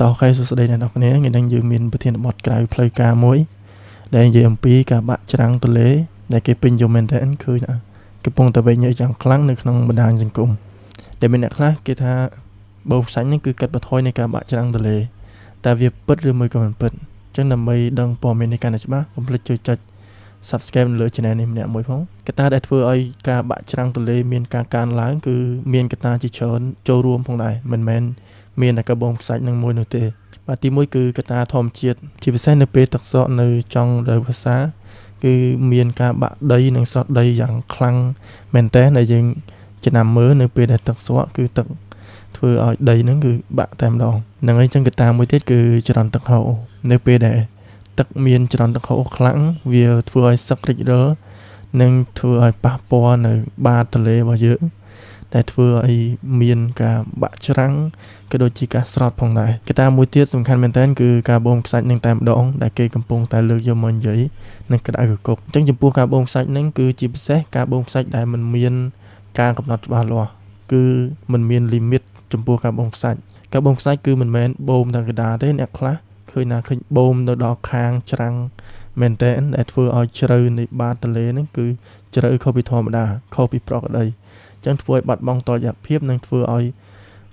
តោះខែសួស្តីអ្នកនរគ្នាថ្ងៃនេះយើងមានប្រធានបទក្រៅផ្លូវការមួយដែលនិយាយអំពីការបាក់ច្រាំងទន្លេដែលគេពេញនិយមមែនទែនឃើញថាកំពុងតែវែកញែកយ៉ាងខ្លាំងនៅក្នុងបណ្ដាញសង្គមដែលមានអ្នកខ្លះគេថាបូមខ្សាច់នេះគឺកាត់បន្ថយនៃការបាក់ច្រាំងទន្លេតែវាពិតឬមួយក៏មិនពិតអញ្ចឹងដើម្បីដឹងព័ត៌មាននេះកាន់តែច្បាស់កុំភ្លេចជួយចុច Subscribe នៅលើ Channel នេះម្នាក់មួយផងកត្តាដែលធ្វើឲ្យការបាក់ច្រាំងទន្លេមានការកើនឡើងគឺមានកត្តាជាច្រើនចូលរួមផងដែរមិនមែនមានតែការបូមខ្សាច់នឹងមួយនោះទេបាទទីមួយគឺកត្តាធម្មជាតិជាពិសេសនៅពេលទឹកស្រកនៅចុងរដូវវស្សាគឺមានការបាក់ដីនិងស្រត់ដីយ៉ាងខ្លាំងមែនទែនដែលយើងចំណាំមើលនៅពេលដែលទឹកស្រកគឺទឹកធ្វើឲ្យដីហ្នឹងគឺបាក់តែម្ដងហ្នឹងហើយចឹងកត្តាមួយទៀតគឺចរន្តទឹកហូរនៅពេលដែលទឹកមានចរន្តទឹកហូរខ្លាំងវាធ្វើឲ្យសឹករិចរិលនិងធ្វើឲ្យប៉ះពាល់នៅបាតទន្លេរបស់យើងដែលធ្វើឲ្យមានការបាក់ច្រាំងក៏ដូចជាការស្រត់ផងដែរកត្តាមួយទៀតសំខាន់មែនទែនគឺការបូមខ្សាច់នឹងតែម្ដងដែលគេកំពុងតែលើកយកមកនិយាយនឹងក្តៅកគុកអញ្ចឹងចំពោះការបូមខ្សាច់នឹងគឺជាពិសេសការបូមខ្សាច់ដែលមិនមានការកំណត់ច្បាស់លាស់គឺមិនមាន limit ចំពោះការបូមខ្សាច់ការបូមខ្សាច់គឺមិនមែនបូមតាមកណ្ដាលទេអ្នកខ្លះឃើញណាឃើញបូមទៅដល់ខាងច្រាំងមែនតើដែលធ្វើឲ្យជ្រៅនៃបាតទន្លេហ្នឹងគឺជ្រៅខុសពីធម្មតាខុសពីប្រក្រតីអញ្ចឹងធ្វើឲ្យបាត់បង់តុល្យភាពនិងធ្វើឲ្យ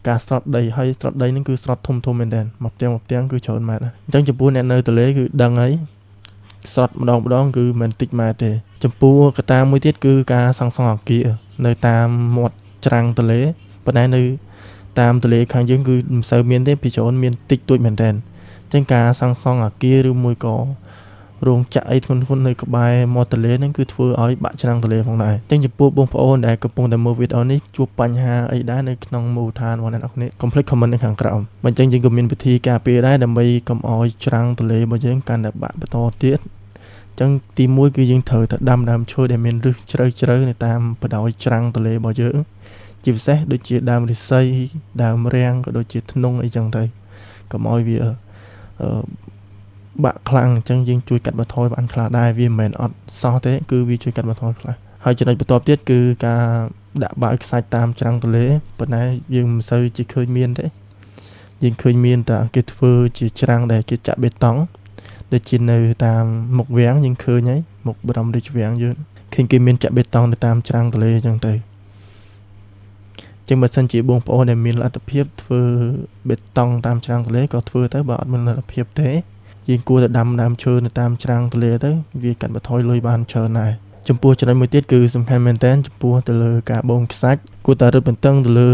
ការស្រត់ដីហើយស្រត់ដីហ្នឹងគឺស្រត់ធំធំមែនតើមកផ្ទាំងមកផ្ទាំងគឺច្រើនម៉ែត្រអញ្ចឹងចំពោះអ្នកនៅទន្លេគឺដឹងហើយស្រត់ម្ដងម្ដងគឺមិនតិចម៉ែត្រទេចំពោះកត្តាមួយទៀតគឺការសាងសង់អគារនៅតាមមាត់ច្រាំងទន្លេប៉ុន្តែនៅតាមទន្លេខាងយើងគឺមិនសូវមានទេពីច្រើនមានតិចតួចមែនតើអញ្ចឹងការសាងសង់អគារឬមួយក៏រោងចក្រអីធ្ងន់ធ្ងរនៅក្បែរមាត់ទន្លេហ្នឹងគឺធ្វើឲ្យបាក់ច្រាំងទន្លេផងដែរអញ្ចឹងចំពោះបងប្អូនដែលកំពុងតែមើលវីដេអូនេះជួបបញ្ហាអីដែរនៅក្នុងមូលដ្ឋានរបស់អ្នកនរគ្នាកុំភ្លេច comment នៅខាងក្រោមបើអញ្ចឹងយើងក៏មានវិធីការពារដែរដើម្បីកុំឲ្យច្រាំងទន្លេរបស់យើងកាន់តែបាក់បន្តទៀតអញ្ចឹងទី1គឺយើងត្រូវតែដាំដើមឈើដែលមានឫសជ្រៅជ្រៅនៅតាមបណ្ដោយច្រាំងទន្លេរបស់យើងជាពិសេសដូចជាដើមឫស្សីដើមរាំងក៏ដូចជាធ្នង់អីចឹងទៅកុំឲ្យវាអឺបាក់ខ្លាំងអញ្ចឹងយើងជួយកាត់បន្ថយបានខ្លះដែរវាមិនមែនអត់សោះទេគឺវាជួយកាត់បន្ថយខ្លះហើយចំណុចបន្ទាប់ទៀតគឺការដាក់បាវខ្សាច់តាមច្រាំងទន្លេប៉ុន្តែយើងមិនសូវជាឃើញមានទេយើងឃើញមានតែគេធ្វើជាច្រាំងដែលគេចាក់បេតុងដូចជានៅតាមមុខវាំងយើងឃើញហើយមុខបរមរាជវាំងយើងឃើញគេមានចាក់បេតុងនៅតាមច្រាំងទន្លេអញ្ចឹងទៅចឹងបើសិនជាបងប្អូនដែលមានលទ្ធភាពធ្វើបេតុងតាមច្រាំងទន្លេក៏ធ្វើទៅបើអត់មានលទ្ធភាពទេយើងគួរតែដាំដើមឈើនៅតាមច្រាំងទន្លេទៅវាកាត់បន្ថយលុយបានច្រើនដែរចំពោះចំណុចមួយទៀតគឺសំខាន់មែនទែនចំពោះទៅលើការបូមខ្សាច់គួរតែរឹតបន្តឹងទៅលើ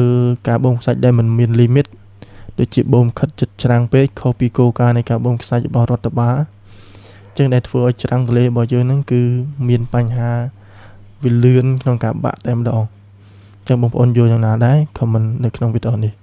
ការបូមខ្សាច់ដែលមិនមាន limit ដូចជាបូមខិតចិត្តច្រាំងពេកខុសពីគោលការណ៍នៃការបូមខ្សាច់របស់រដ្ឋបាលចឹងដែលធ្វើឲ្យច្រាំងទន្លេរបស់យើងហ្នឹងគឺមានបញ្ហាវាលឿនក្នុងការបាក់តែម្ដងចឹងបងប្អូនយល់យ៉ាងណាដែរ comment នៅក្នុងវីដេអូនេះ។